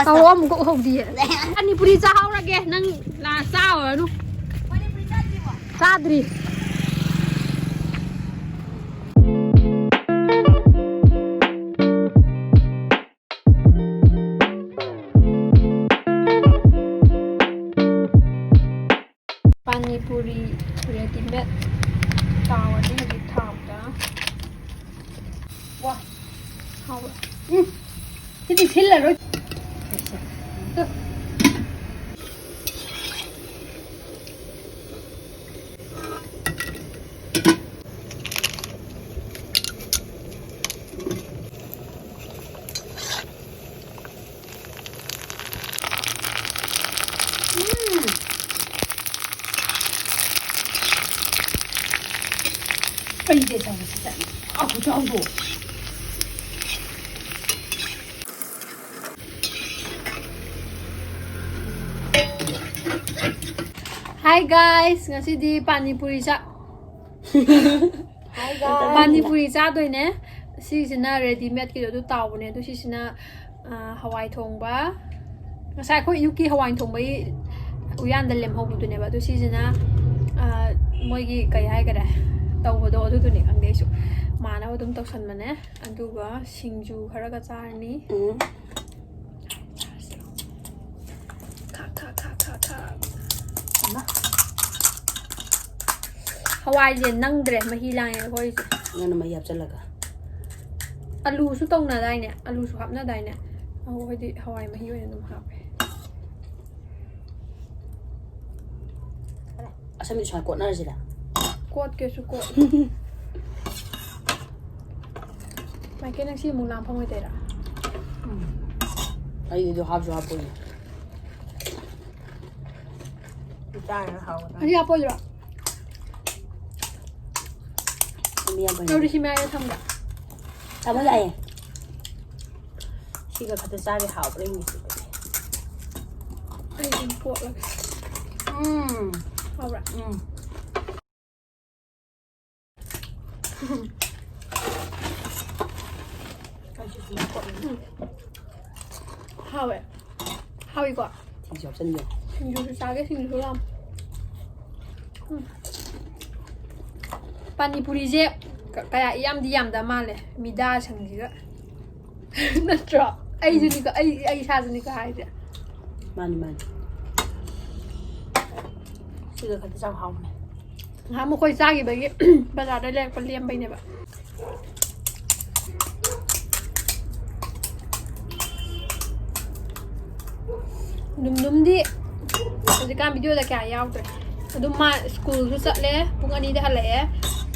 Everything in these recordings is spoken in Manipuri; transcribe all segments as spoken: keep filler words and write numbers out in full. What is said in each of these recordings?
ꯇꯧꯔꯣ, ꯑꯃꯨꯛꯀ ꯎꯍꯧꯗꯤꯌꯦ꯫ ꯄꯥꯅꯤꯄꯨꯔꯤ ꯆꯥꯍꯧꯔꯒꯦ, ꯅꯪ ꯂꯥꯛꯑ ꯆꯥꯎꯔꯅꯨ꯫ ꯆꯥꯗ꯭ꯔꯤ꯫ ꯄꯥꯅꯤꯄꯨꯔꯤ ꯔꯦꯗꯤꯃꯦꯗ ꯇꯥꯎꯔꯅꯤ ꯍꯧꯖꯤꯛ ꯊꯥꯎꯗ꯫ ꯋꯥ, ꯍꯥꯎꯋꯦ꯫ ꯎꯝ, ꯁꯤꯗꯤ ꯁꯤꯜꯂꯔꯣꯏ꯫ ꯇꯨ꯫ ꯎꯝ꯫ ꯑꯩꯗꯤ ꯑꯆꯥꯄꯣꯠꯁꯦ ꯆꯥꯅꯤꯡꯉꯦ꯫ ꯑꯥ, ꯈꯨꯆꯥꯎꯗꯣ꯫ Hi guys, ꯉꯁꯤꯗꯤ ꯄꯥꯅꯤꯄꯨꯔꯤ ꯆꯥ-, Hi guys. ꯄꯥꯅꯤꯄꯨꯔꯤ ꯆꯥꯗꯣꯏꯅꯦ꯫ ꯁꯤꯁꯤꯅ ꯔꯦꯗꯤꯃꯦꯗꯀꯤꯗꯣ, ꯑꯗꯨ ꯇꯥꯎꯕꯅꯦ꯫ ꯑꯗꯨ ꯁꯤꯁꯤꯅ, ꯑ, ꯍꯋꯥꯏ ꯊꯣꯡꯕ꯫ ꯉꯁꯥꯏ ꯑꯩꯈꯣꯏ ꯑꯌꯨꯛꯀꯤ ꯍꯋꯥꯏ ꯊꯣꯡꯕꯒꯤ ꯎꯌꯥꯟꯗ ꯂꯦꯝꯍꯧꯕꯗꯨꯅꯦꯕ꯫ ꯑꯗꯨ ꯁꯤꯁꯤꯅ, ꯑ, ꯃꯣꯏꯒꯤ ꯀꯩ ꯍꯥꯏꯈꯔꯦ ꯇꯧꯕꯗꯣ, ꯑꯗꯨꯗꯨꯅꯦ꯫ ꯈꯪꯗꯦ ꯑꯩꯁꯨ꯫ ꯃꯥꯟꯅꯕ ꯑꯗꯨꯝ ꯇꯧꯁꯟꯕꯅꯦ꯫ ꯑꯗꯨꯒ ꯁꯤꯡꯖꯨ ꯈꯔꯒ ꯆꯥꯔꯅꯤ꯫ ꯎꯝ꯫ ꯈꯥ, ꯈꯥ, ꯈꯥ, ꯈꯥ, ꯈꯥ꯫ ꯏꯃꯥ꯫ ꯍꯋꯥꯏꯁꯦ ꯅꯪꯗ꯭ꯔꯦ, ꯃꯍꯤ ꯂꯥꯡꯉꯦ ꯑꯩꯈꯣꯏꯁꯦ꯫ ꯅꯪꯅ ꯃꯍꯤ ꯍꯥꯞꯆꯜꯂꯒ꯫ ꯑꯂꯨꯁꯨ ꯇꯧꯅꯗꯥꯏꯅꯦ? ꯑꯂꯨꯁꯨ ꯍꯥꯞꯅꯗꯥꯏꯅꯦ? ꯑꯩꯈꯣꯏꯗꯤ ꯍꯋꯥꯏ ꯃꯍꯤ ꯑꯣꯏꯅ ꯑꯗꯨꯝ ꯍꯥꯞꯄꯦ꯫ ꯑꯁꯝꯕꯤ ꯁꯨꯃꯥꯏꯅ ꯀꯣꯠꯅꯔꯁꯤꯔꯥ? ꯀꯣꯠꯀꯦꯁꯨ ꯀꯣꯠ꯫ ꯃꯥꯏꯀꯦꯜ, ꯅꯪ ꯁꯤ ꯑꯃꯨꯛ ꯂꯥꯝ ꯐꯪꯉꯣꯏꯗꯣꯏꯔꯥ? ꯎꯝ꯫ ꯑꯩꯗꯤ ꯑꯗꯨ ꯍꯥꯞꯁꯨ ꯍꯥꯞꯄꯣꯏꯅꯦ꯫ ꯆꯥꯔꯒ ꯍꯥꯎꯒꯗ꯭ꯔꯥ? ꯑꯁꯤ ꯍꯥꯞꯄꯣꯏꯗ꯭ꯔꯣ? ꯑꯗꯨ ꯌꯥꯝ ꯐꯩ꯫ ꯂꯧꯔꯤ ꯁꯤ ꯃꯌꯥꯏꯗ ꯊꯝꯕ꯫ ꯊꯝꯃꯣ ꯌꯥꯏꯌꯦ꯫ ꯁꯤꯒ ꯈꯛꯇ ꯆꯥꯒꯦ ꯍꯥꯎꯕ꯭ꯔꯥ ꯌꯦꯡꯒꯦ ꯁꯤꯗꯤ꯫ ꯑꯩ ꯑꯗꯨꯝ ꯀꯣꯠꯂꯒꯦ꯫ ꯎꯝ꯫ ꯍꯥꯎꯕ꯭ꯔꯥ? ꯎꯝ꯫ ꯑꯩꯁꯨ ꯁꯨꯃꯥꯏꯅ ꯀꯣꯠꯂꯅꯤ꯫ ꯎꯝ꯫ ꯍꯥꯎꯋꯦ꯫ ꯍꯥꯎꯏꯀꯣ? ꯁꯤꯡꯖꯨ ꯍꯥꯞꯆꯤꯟꯒꯦ꯫ ꯁꯤꯡꯖꯨꯁꯨ ꯆꯥꯒꯦ, ꯁꯤꯡꯖꯨꯁꯨ ꯌꯥꯝ꯫ ꯎꯝ꯫ ꯄꯥꯅꯤꯄꯨꯔꯤꯁꯦ ꯀ- ꯀꯌꯥ ꯏꯌꯥꯝꯗꯤ ꯌꯥꯝꯗ ꯃꯥꯜꯂꯦ, ꯃꯤꯗꯥ ꯁꯪꯁꯤꯒ꯫ ꯅꯠꯇ꯭ꯔꯣ? ꯑꯩꯁꯨꯅꯤꯀꯣ, ꯑꯩ ꯑꯩ ꯏꯁꯥꯁꯨꯅꯤꯀꯣ ꯍꯥꯏꯁꯦ꯫ ꯃꯥꯅꯤ, ꯃꯥꯅꯤ꯫ ꯁꯤꯒ ꯈꯛꯇ ꯆꯥꯎ ꯍꯥꯎꯕꯅꯦ꯫ ꯉꯍꯥꯟ ꯃꯈꯣꯏ ꯆꯥꯈꯤꯕꯒꯤ ꯕꯖꯥꯔꯗ ꯂꯩꯔꯛꯄ ꯂꯦꯝꯕꯩꯅꯦꯕ꯫ ꯅꯨꯝꯅꯨꯝꯗꯤ ꯍꯧꯖꯤꯛꯀꯥꯟ ꯚꯤꯗꯤꯑꯣꯗ ꯀꯌꯥ ꯌꯥꯎꯗ꯭ꯔꯦ꯫ ꯑꯗꯨꯝ ꯃꯥ ꯁ꯭ꯀꯨꯜꯁꯨ ꯆꯠꯂꯦ, ꯄꯨꯡ ꯑꯅꯤꯗ ꯍꯜꯂꯛꯑꯦ꯫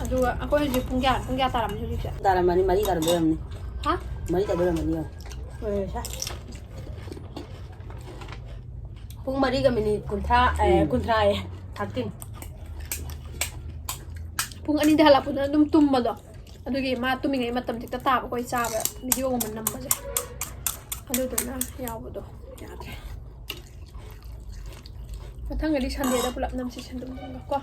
ꯑꯗꯨꯒ ꯑꯩꯈꯣꯏ ꯍꯧꯖꯤꯛ ꯄꯨꯡ ꯀꯌꯥ, ꯄꯨꯡ ꯀꯌꯥ ꯇꯥꯔꯝꯅꯤ ꯍꯧꯖꯤꯛꯁꯦ? ꯇꯥꯔꯝꯃꯅꯤ, ꯃꯔꯤ ꯇꯥꯔꯝꯗꯣꯏꯔꯝꯅꯤ꯫ ꯍꯥ? ꯃꯔꯤ ꯇꯥꯗꯣꯏꯔꯝꯃꯅꯤ ꯌꯦꯡꯉꯣ꯫ ꯂꯣꯏꯔꯦ ꯁꯦ꯫ ꯄꯨꯡ ꯃꯔꯤꯒ ꯃꯤꯅꯤꯠ ꯀꯨꯟꯊ꯭ꯔꯥ, ꯑꯦ, ꯎꯝ꯫ ꯀꯨꯟꯊ꯭ꯔꯥ ꯑꯦ, ꯊꯥꯔꯇꯤꯟ꯫ ꯄꯨꯡ ꯑꯅꯤꯗ ꯍꯜꯂꯛꯄꯗꯨꯅ ꯑꯗꯨꯝ ꯇꯨꯝꯕꯗꯣ꯫ ꯑꯗꯨꯒꯤ ꯃꯥ ꯇꯨꯝꯃꯤꯉꯩ ꯃꯇꯝ ꯍꯦꯛꯇ ꯇꯥꯕ ꯑꯩꯈꯣꯏ ꯆꯥꯕ ꯚꯤꯗꯤꯑꯣꯒꯨꯝꯕ ꯅꯝꯕꯁꯦ꯫ ꯑꯗꯨꯗꯨꯅ ꯌꯥꯎꯕꯗꯣ ꯌꯥꯗ꯭ꯔꯦ꯫ ꯃꯊꯪꯒꯗꯤ ꯁꯟꯗꯦꯗ ꯄꯨꯂꯞ ꯅꯝꯁꯤ ꯁꯟꯗꯦ ꯀꯣ꯫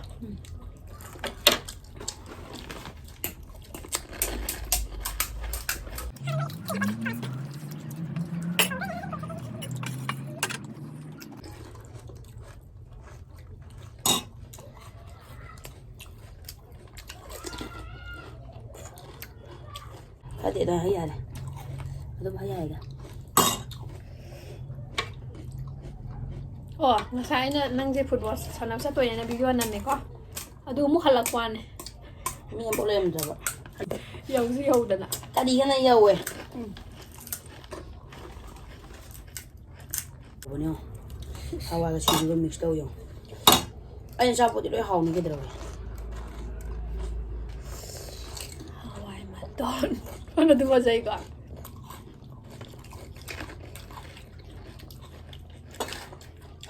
ꯐꯗꯦꯗ, ꯍꯩ ꯌꯥꯔꯦ꯫ ꯑꯗꯨꯝ ꯍꯩ ꯌꯥꯏꯗ꯫ ꯑꯣ, ꯉꯁꯥꯏ ꯑꯩꯅ ꯅꯪꯁꯦ ꯐꯨꯠꯕꯣꯜ ꯁꯥꯟꯅꯕ ꯆꯠꯇꯣꯏꯅꯦꯅ ꯚꯤꯗꯤꯑꯣ ꯅꯝꯃꯦꯀꯣ꯫ ꯑꯗꯨ ꯑꯃꯨꯛ ꯍꯜꯂꯛꯄ ꯋꯥꯅꯦ꯫ ꯃꯤ ꯑꯃꯐꯥꯎ ꯂꯩꯔꯝꯗ꯭ꯔꯕ꯫ ꯌꯧꯁꯨ ꯌꯧꯗꯅ꯫ ꯀꯔꯤꯒꯅ ꯌꯧꯋꯦ꯫ ꯎꯝ꯫ ꯌꯦꯡꯉꯣ꯫ ꯍꯋꯥꯏꯒ ꯁꯤꯡꯖꯨꯒ ꯃꯤꯛꯁ ꯇꯧ ꯌꯦꯡꯉꯣ꯫ ꯑꯩꯅ ꯑꯆꯥꯄꯣꯠꯇꯤ ꯂꯣꯏ ꯍꯥꯎꯅꯤ ꯀꯩꯗꯧꯔꯒꯦ꯫ ꯍꯋꯥꯏ ꯃꯇꯣꯟ꯫ ꯑꯗꯨ ꯐꯖꯩꯀꯣ꯫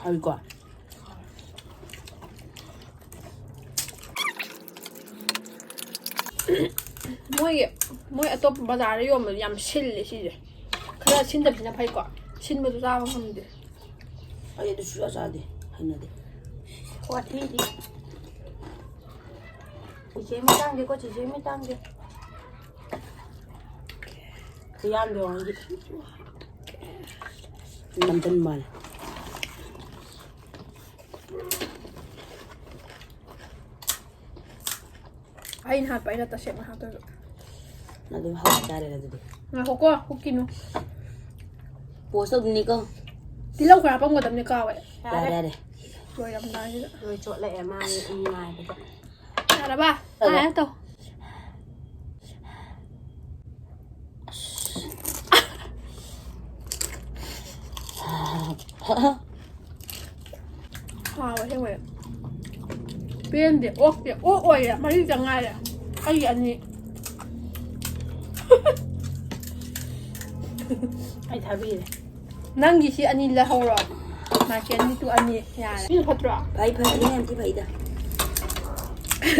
ꯍꯥꯎꯏꯀꯣ꯫ ꯃꯣꯏꯒꯤ, ꯃꯣꯏ ꯑꯇꯣꯞꯄ ꯕꯖꯥꯔꯗ ꯌꯣꯟꯕꯗꯤ ꯌꯥꯝ ꯁꯤꯜꯂꯦ ꯁꯤꯁꯦ꯫ ꯈꯔ ꯁꯤꯟꯗꯕꯁꯤꯅ ꯐꯩꯀꯣ꯫ ꯁꯤꯟꯕꯗꯨ ꯆꯥꯕ ꯉꯝꯗꯦ꯫ ꯑꯩ ꯑꯗꯨ ꯁꯨꯡꯆꯥ ꯆꯥꯗꯦ꯫ ꯍꯩꯅꯗꯦ꯫ ꯋꯥꯊꯤꯗꯤ꯫ ꯆꯤꯆꯦ ꯃꯤ ꯇꯥꯡꯗꯦꯀꯣ, ꯆꯤꯆꯦ ꯃꯤ ꯇꯥꯡꯗꯦ꯫ ꯈꯨꯌꯥꯝꯗꯣ ꯌꯦꯡꯉꯣ꯫ ꯅꯝꯖꯟ ꯃꯥꯜꯂꯦ꯫ ꯑꯩꯅ ꯍꯥꯠꯄ, ꯑꯩꯅ ꯇꯁꯦꯡꯅ ꯍꯥꯠꯇꯣꯏꯕ꯫ ꯑꯗꯨꯝ ꯍꯧ ꯆꯥꯔꯦ ꯑꯗꯨꯗꯤ꯫ ꯉꯥꯏꯈꯣꯀꯣ, ꯍꯨꯛꯀꯤꯅꯨ꯫ ꯄꯣꯁ ꯇꯧꯗꯣꯏꯅꯤꯀꯣ꯫ ꯇꯤꯜꯍꯧ ꯈꯔ ꯍꯥꯞꯄꯝꯒꯗꯕꯅꯤ, ꯀꯥꯎꯋꯦ꯫ ꯌꯥꯔꯦ, ꯌꯥꯔꯦ꯫ ꯂꯣꯏꯔꯝꯗꯥꯏꯁꯤꯗ꯫ ꯂꯣꯏ ꯆꯣꯠꯂꯛꯑꯦ ꯃꯥꯒꯤ ꯉꯥꯏꯕꯗ꯫ ꯌꯥꯔꯕ? ꯇꯧꯔꯣ꯫ ꯉꯥꯏꯔ ꯇꯧ꯫ ꯍꯥꯎꯋꯦ ꯑꯁꯦꯡꯕꯩ꯫ ꯄꯦꯟꯗꯦ, ꯑꯣꯛꯇꯦ, ꯑꯣꯛ ꯑꯣꯏꯔꯦ, ꯃꯔꯤꯇ ꯉꯥꯏꯔꯦ꯫ ꯑꯩꯒꯤ ꯑꯅꯤ꯫ ꯑꯩ ꯊꯥꯕꯤꯔꯦ꯫ ꯅꯪꯒꯤ ꯁꯤ ꯑꯅꯤ ꯂꯧꯍꯧꯔꯣ꯫ ꯃꯥꯏꯀꯦꯟꯒꯤꯁꯨ ꯑꯅꯤ ꯌꯥꯔꯦ꯫ ꯁꯤꯅ ꯐꯠꯇ꯭ꯔꯣ? ꯐꯩ, ꯐꯩ, ꯑꯅꯤ ꯌꯥꯝ ꯊꯤ ꯐꯩꯗ꯫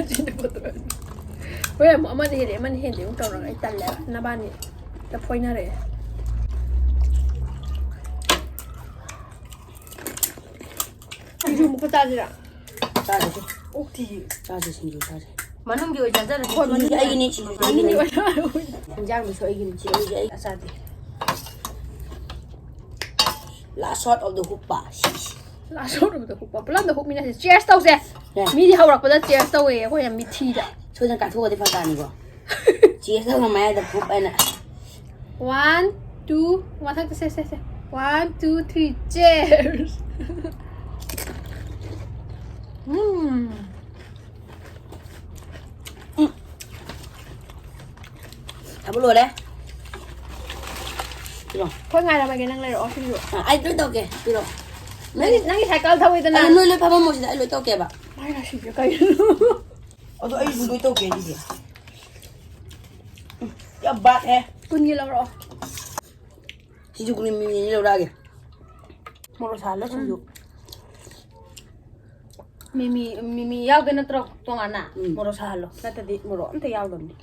ꯁꯤꯅ ꯐꯠꯇ꯭ꯔꯣ? ꯍꯣꯔꯦꯟ ꯑꯃꯨꯛ ꯑꯃꯅ ꯍꯦꯜꯂꯦ, ꯑꯃꯅ ꯍꯦꯜꯂꯦ ꯑꯃꯨꯛ ꯇꯧꯔꯒ ꯑꯩ ꯇꯜꯂꯦꯕ꯫ ꯅꯕꯥꯅꯤ ꯍꯦꯛꯇ ꯐꯣꯏꯅꯔꯛꯑꯦ꯫ ꯁꯤꯡꯖꯨ ꯑꯃꯨꯛꯀ ꯆꯥꯁꯤꯔꯥ? ꯆꯥꯔꯁꯤ꯫ ꯑꯣꯛꯇꯤ꯫ ꯆꯥꯁꯤ, ꯁꯤꯡꯖꯨ ꯆꯥꯁꯤ꯫ ꯃꯅꯨꯡꯒꯤ ꯑꯣꯏ ꯆꯥꯖꯔꯁꯤ꯫ ꯍꯣꯏ, ꯁꯤꯡꯖꯨꯁꯦ ꯃꯅꯨꯡꯒꯤ ꯑꯩꯒꯤꯅꯤ, ꯁꯤꯡꯖꯨꯁꯦ ꯃꯅꯨꯡꯒꯤ ꯑꯩꯒꯤꯅꯤ꯫ ꯑꯣꯏ ꯆꯥꯔꯁꯤ꯫ ꯏꯟꯖꯥꯡꯗꯨꯁꯨ ꯑꯩꯒꯤꯅꯤ, ꯁꯤꯡꯖꯨꯁꯦ ꯑꯩ ꯆꯥꯗꯦ꯫ Last shot of the hoop ꯄꯥ꯫ Last shot of the hoop ꯄꯥ꯫ ꯄꯨꯂꯞꯅ hoop ꯃꯤꯟꯅꯁꯦ꯫ Cheers ꯇꯧꯁꯦ꯫ ꯌꯥꯏ꯫ ꯃꯤꯗꯤ ꯍꯧꯔꯛꯄꯗ cheers ꯇꯧꯋꯦ, ꯑꯩꯈꯣꯏꯅ ꯃꯤꯊꯤꯗ꯫ ꯁꯣꯏꯗꯅ ꯀꯥꯊꯣꯛꯑꯗꯤ ꯐꯔꯛ ꯇꯥꯅꯤꯀꯣ꯫ Cheers ꯇꯧꯕ ꯃꯌꯥꯏꯗ hoop ꯍꯥꯏꯅ꯫ One, two, ꯃꯊꯛꯇ ꯁꯦ, ꯁꯦ, ꯁꯦ꯫ One, two, three, cheers! ꯎꯝ꯫ ꯊꯕꯛ ꯂꯣꯏꯔꯦ꯫ ꯄꯤꯔꯣ꯫ ꯑꯩꯈꯣꯏ ꯉꯥꯏꯔꯝꯃꯒꯦ, ꯅꯪ ꯂꯩꯔꯛꯑꯣ, ꯁꯤꯡꯖꯨ꯫ ꯑ, ꯑꯩ ꯂꯣꯏ ꯇꯧꯒꯦ꯫ ꯄꯤꯔꯣ꯫ ꯅꯪꯒꯤ, ꯅꯪꯒꯤ cycle ꯊꯧꯋꯤꯗꯅ꯫ ꯑꯗꯨ ꯅꯣꯏ ꯂꯣꯏ ꯐꯝꯃꯝꯃꯣ ꯁꯤꯗ, ꯑꯩ ꯂꯣꯏ ꯇꯧꯒꯦꯕ꯫ ꯃꯥꯏ ꯔꯥꯁꯤꯁꯦ ꯀꯩꯅꯣ? ꯑꯗꯣ ꯑꯩꯁꯨ ꯂꯣꯏ ꯇꯧꯒꯦ ꯑꯗꯨꯗꯤ꯫ ꯎꯝ, ꯌꯥꯝ ꯕꯥꯠ ꯍꯦ꯫ ꯀꯨꯟꯒꯤ ꯂꯧꯔꯛꯑꯣ꯫ ꯁꯤꯁꯨ ꯀꯨꯟꯒꯤ ꯃꯤꯃꯤꯅꯤ ꯂꯧꯔꯛꯑꯒꯦ꯫ ꯃꯣꯔꯣꯛ ꯁꯥꯍꯜꯂꯣ ꯁꯤꯡꯖꯨ꯫ ꯎꯝ꯫ ꯃꯤꯃꯤ, ꯃꯤꯃꯤ ꯌꯥꯎꯗꯣꯏ ꯅꯠꯇ꯭ꯔꯣ ꯇꯣꯉꯥꯟꯅ? ꯎꯝ꯫ ꯃꯣꯔꯣꯛ ꯁꯥꯍꯜꯂꯣ꯫ ꯅꯠꯇ꯭ꯔꯗꯤ ꯃꯣꯔꯣꯛ ꯑꯝꯇ ꯌꯥꯎꯗꯕꯅꯤ꯫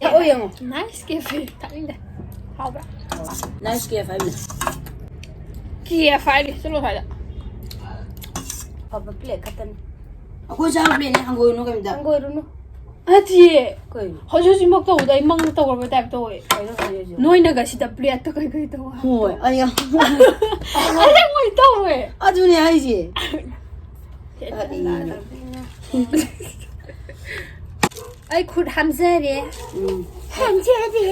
ꯊꯛꯑꯣ ꯌꯦꯡꯉꯣ꯫ Nescafe ꯊꯛꯅꯤꯡꯗꯦ꯫ ꯍꯥꯎꯕ꯭ꯔꯥ? Nescafe ꯍꯥꯏꯕꯅꯦ꯫ K F ꯍꯥꯏꯔꯤ꯫ ꯆꯠꯂꯣ ꯁ꯭ꯋꯥꯏꯗ꯫ ꯑꯐꯕ plate ꯈꯛꯇꯅꯤ꯫ ꯑꯩꯈꯣꯏ ꯆꯥꯕ plateꯅꯦ, ꯍꯪꯒꯣꯏꯔꯨꯅꯨ ꯀꯩꯝꯇ꯫ ꯍꯪꯒꯣꯏꯔꯨꯅꯨ꯫ ꯅꯠꯇꯤꯌꯦ꯫ ꯀꯩꯅꯣ? ꯍꯧꯖꯤꯛ ꯍꯧꯖꯤꯛꯃꯛ ꯇꯧꯕꯗ ꯑꯩ ꯃꯪꯗ ꯇꯧꯔꯕ ꯇꯥꯏꯞ ꯇꯧꯋꯦ꯫ ꯀꯩꯅꯣ ꯍꯧꯖꯤꯛ ꯍꯧꯖꯤꯛ? ꯅꯣꯏꯅꯒ ꯁꯤꯗ ꯄ꯭ꯂꯦꯠꯇ ꯀꯩ ꯀꯩ ꯇꯧ ꯍꯥꯏꯕꯗꯣ꯫ ꯍꯣꯏ, ꯑꯩ ꯑꯁꯦꯡꯕꯩ ꯇꯧꯋꯦ꯫ ꯑꯗꯨꯅꯦ ꯍꯥꯏꯁꯦ꯫ ꯀꯔꯤꯅꯣ? ꯑꯩ ꯈꯨꯠ ꯍꯥꯝꯖꯔꯦ꯫ ꯎꯝ꯫ ꯍꯥꯝꯖꯔꯦ꯫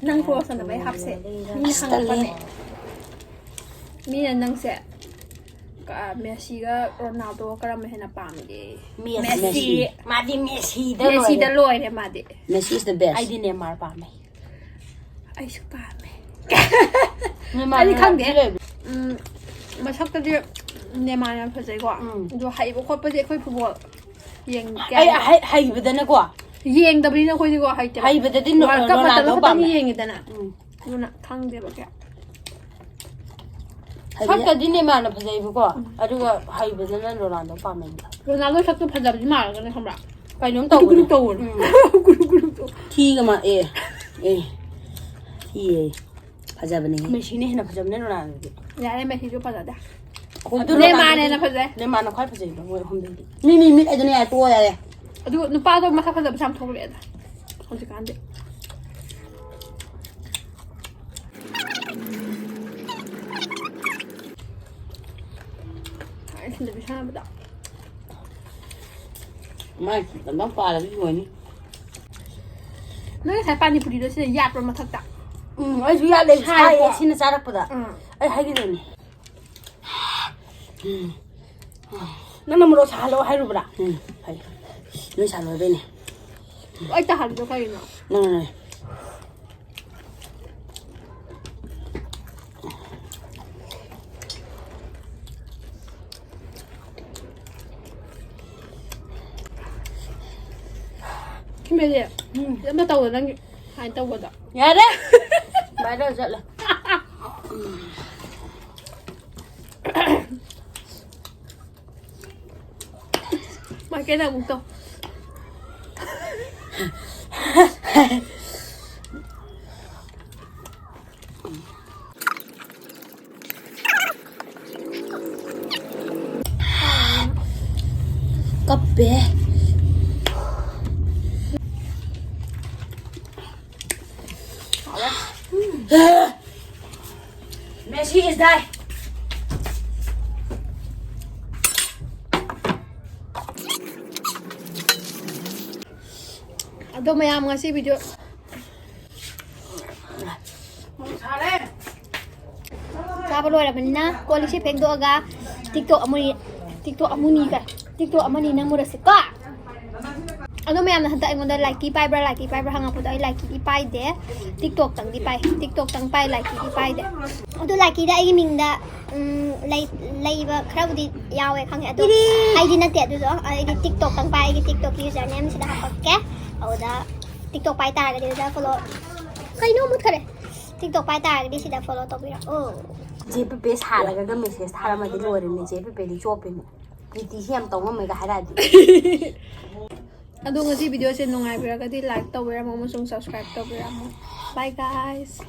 ꯅꯪ ꯀ꯭ꯔꯣꯁ ꯑꯣꯏꯅꯕ ꯑꯩ ꯍꯥꯞꯁꯦ꯫ ꯃꯤꯅ ꯑꯁ, ꯇꯜꯂꯦ꯫ ꯍꯪꯉꯛꯄꯅꯦ꯫ ꯃꯤꯅ ꯅꯪꯁꯦ ꯀ-, ꯃꯦꯁꯤꯒ ꯔꯣꯅꯥꯜꯗꯣꯒ ꯀꯔꯝꯕ ꯍꯦꯟꯅ ꯄꯥꯝꯒꯦ? ꯃꯦꯁꯤ꯫ ꯃꯦꯁꯤ꯫ ꯃꯥꯗꯤ ꯃꯦꯁꯤꯗ ꯃꯦꯁꯤꯗ ꯂꯣꯏꯔꯦ꯫ ꯂꯣꯏꯔꯦ ꯃꯥꯗꯤ꯫ Messi is the best. ꯑꯩꯗꯤ ꯅꯦꯃꯥꯔ ꯄꯥꯝꯃꯦ꯫ ꯑꯩꯁꯨ ꯄꯥꯝꯃꯦ꯫ ꯅꯦꯃꯥꯔ ꯑꯩꯗꯤ ꯈꯪꯗꯦ꯫ ꯂꯣꯏꯔꯦ꯫ ꯎꯝ, ꯃꯁꯛꯇꯗꯤ ꯅꯦꯃꯥꯔ ꯌꯥꯝ ꯐꯖꯩꯀꯣ꯫ ꯎꯝ꯫ ꯑꯗꯣ ꯍꯩꯕ ꯈꯣꯠꯄꯗꯤ ꯑꯩꯈꯣꯏ ꯐꯨꯠꯕꯣꯜ ꯌꯦꯡ-, ꯀꯌꯥ ꯑꯩ ꯌꯦꯡ-, ꯍꯩ-, ꯍꯩꯕꯗꯅꯀꯣ꯫ ꯌꯦꯡꯗꯕꯅꯤꯅ ꯑꯩꯈꯣꯏꯗꯤꯀꯣ ꯍꯩꯇꯦꯕ꯫ ꯍꯩꯕꯗꯗꯤ ꯅꯣ-, World Cup ꯃꯇꯝꯗ ꯔꯣꯅꯥꯜꯗꯣ ꯈꯛꯇꯅꯤ ꯄꯥꯝꯃꯦ꯫ ꯌꯦꯡꯉꯤꯗꯅ꯫ ꯎꯝ꯫ ꯑꯗꯨꯅ ꯈꯪꯗꯦꯕ ꯀꯌꯥ꯫ ꯍꯩꯕꯗ-, ꯁꯛꯇꯗꯤ ꯅꯦꯃꯥꯔꯅ ꯐꯖꯩꯕꯀꯣ, ꯎꯝ꯫ ꯑꯗꯨꯒ ꯍꯩꯕꯗꯅ ꯔꯣꯅꯥꯜꯗꯣ ꯄꯥꯝꯃꯦ꯫ ꯔꯣꯅꯥꯜꯗꯣ ꯁꯛꯇꯨ ꯐꯖꯕꯗꯤ ꯃꯥꯜꯂꯒꯅꯦ ꯈꯪꯕ꯭ꯔꯥ? ꯀꯩꯅꯣꯝ ꯀꯨꯔꯨ ꯀꯨꯔꯨ ꯇꯧꯕꯅꯦ꯫ ꯇꯧꯕꯅꯦ꯫ ꯎꯝ꯫ ꯀꯨꯔꯨ ꯀꯨꯔꯨ ꯇꯧ-, ꯊꯤꯒ ꯃꯥ-, ꯑꯦ, ꯑꯦ, ꯊꯤꯌꯦ꯫ ꯐꯖꯕꯅꯦꯍꯦ꯫ ꯃꯦꯁꯤꯅ ꯍꯦꯟꯅ ꯐꯖꯕꯅꯦ ꯔꯣꯅꯥꯜꯗꯣꯗꯤ꯫ ꯌꯥꯔꯦ, ꯃꯦꯁꯤꯁꯨ ꯐꯖꯗꯦ꯫ ꯑꯗꯨ ꯅꯦꯃꯥꯔꯅ ꯔꯣꯅꯥꯜꯗꯣꯗꯤ ꯍꯦꯟꯅ ꯐꯖꯩ꯫ ꯅꯦꯃꯥꯔꯅ ꯈ꯭ꯋꯥꯏ ꯐꯖꯩꯕ ꯃꯣꯏ ꯑꯍꯨꯝꯗꯩꯗꯤ꯫ ꯃꯤ, ꯃꯤ, ꯃꯤ, ꯑꯗꯨꯅꯦ ꯌꯥꯔꯦ, ꯇꯣꯛꯑꯣ ꯌꯥꯔꯦ꯫ ꯑꯗꯨ ꯅꯨꯄꯥꯗꯣ ꯃꯁꯛ ꯐꯖꯕꯁꯨ ꯌꯥꯝ ꯊꯣꯛꯂꯛꯑꯦꯗ ꯍꯧꯖꯤꯛꯀꯥꯟꯗꯤ꯫ ꯑꯩ ꯁꯤꯗ ꯄꯤꯁꯟꯅꯕꯗ꯫ ꯃꯥꯏ ꯈꯤꯇꯪ ꯄꯥꯜꯂꯗꯤ ꯂꯣꯏꯅꯤ꯫ ꯅꯣꯏ ꯉꯁꯥꯏ ꯄꯥꯅꯤꯄꯨꯔꯤꯗꯣ ꯁꯤꯗ ꯌꯥꯠꯄ꯭ꯔꯣ ꯃꯊꯛꯇ? ꯎꯝ, ꯑꯩꯁꯨ ꯌꯥꯠꯂꯦ꯫ ꯁꯥꯏꯀꯣ? ꯁꯥꯏꯌꯦ, ꯁꯤꯅ ꯆꯥꯔꯛꯄꯗ꯫ ꯎꯝ꯫ ꯑꯩ ꯍꯥꯏꯒꯦ ꯇꯧꯅꯤ꯫ ꯎꯝ꯫ ꯅꯪꯅ ꯃꯣꯔꯣꯛ ꯁꯥꯍꯜꯂꯣ ꯍꯥꯏꯔꯨꯕ꯭ꯔꯥ? ꯎꯝ, ꯐꯩ꯫ ꯅꯣꯏ ꯁꯥꯍꯜꯂꯣ ꯍꯥꯏꯕꯩꯅꯦ꯫ ꯑꯩ ꯇꯥꯍꯜꯂꯤꯗꯣ ꯀꯩꯒꯤꯅꯣ? ꯅꯪꯅꯅꯦ꯫ ꯈꯤꯃꯦꯂꯦ, ꯎꯝ꯫ ꯑꯃ ꯇꯧꯋꯣ ꯅꯪꯒꯤ ꯁꯨꯃꯥꯏꯅ ꯇꯧꯕꯗꯣ꯫ ꯌꯥꯔꯦ꯫ Viral ꯆꯠꯂꯦ꯫ ꯃꯥꯏꯀꯩꯗ ꯑꯃꯨꯛ ꯇꯧ꯫ Messi is die. ꯑꯗꯣ ꯃꯌꯥꯝ, ꯉꯁꯤ video ꯆꯥꯕ ꯂꯣꯏꯔꯕꯅꯤꯅ ꯀꯣꯜ ꯂꯤꯛꯁꯦ ꯐꯦꯡꯗꯣꯛꯑꯒ TikTok ꯑꯃꯨꯅꯤ, TikTok ꯑꯃꯨꯅꯤ ꯀꯥꯏ, TikTok ꯑꯃꯅꯤ ꯅꯝꯃꯨꯔꯁꯤꯀꯣ꯫ ꯑꯗꯣ ꯃꯌꯥꯝꯅ ꯍꯟꯗꯛ ꯑꯩꯉꯣꯟꯗ ꯂꯥꯏꯀꯤ ꯄꯥꯏꯕ꯭ꯔꯥ, ꯂꯥꯏꯀꯤ ꯄꯥꯏꯕ꯭ꯔꯥ ꯍꯪꯉꯛꯄꯗꯣ ꯑꯩ ꯂꯥꯏꯀꯤꯗꯤ ꯄꯥꯏꯗꯦ, TikTok ꯇꯪꯗꯤ ꯄꯥꯏ, TikTok ꯇꯪ ꯄꯥꯏ, ꯂꯥꯏꯀꯤꯗꯤ ꯄꯥꯏꯗꯦ꯫ ꯑꯗꯣ ꯂꯥꯏꯀꯤꯗ ꯑꯩꯒꯤ ꯃꯤꯡꯗ ꯎꯝ, ꯂꯩ-, ꯂꯩꯕ ꯈꯔꯕꯨꯗꯤ ꯌꯥꯎꯋꯦ ꯈꯪꯉꯦ, ꯑꯗꯣ ꯑꯩꯗꯤ ꯅꯠꯇꯦ ꯑꯗꯨꯗꯣ꯫ ꯑꯩꯗꯤ TikTok ꯇꯪ ꯄꯥꯏ, ꯑꯩꯒꯤ TikTok ꯀꯤ username ꯁꯤꯗ ꯍꯥꯄꯛꯀꯦ꯫ ꯑꯗꯨꯗ TikTok ꯄꯥꯏ ꯇꯥꯔꯒꯗꯤ ꯑꯗꯨꯗ follow, ꯀꯩꯅꯣ ꯃꯨꯠꯈꯔꯦ꯫ TikTok ꯄꯥꯏ ꯇꯥꯔꯒꯗꯤ ꯁꯤꯗ follow ꯇꯧꯕꯤꯔꯛꯑꯣ꯫ ꯆꯦ ꯄꯦꯄꯦ ꯁꯥꯔꯒ message ꯊꯥꯔꯝꯃꯗꯤ ꯂꯣꯏꯔꯦꯅꯦ꯫ ꯆꯦ ꯄꯦꯄꯦꯗꯤ ꯆꯣꯞꯄꯤꯅꯦ꯫ ꯄ꯭ꯔꯤꯇꯤꯁꯤ ꯌꯥꯝ ꯇꯧ ꯉꯝꯃꯦꯒ ꯍꯥꯏꯔꯛꯑꯗꯤ꯫ ꯑꯗꯣ ꯉꯁꯤ video ꯁꯦ ꯅꯨꯡꯉꯥꯏꯕꯤꯔꯒꯗꯤ like ꯇꯧꯕꯤꯔꯝꯃꯣ ꯑꯃꯁꯨꯡ subscribe ꯇꯧꯕꯤꯔꯝꯃꯣ꯫ Bye guys꯫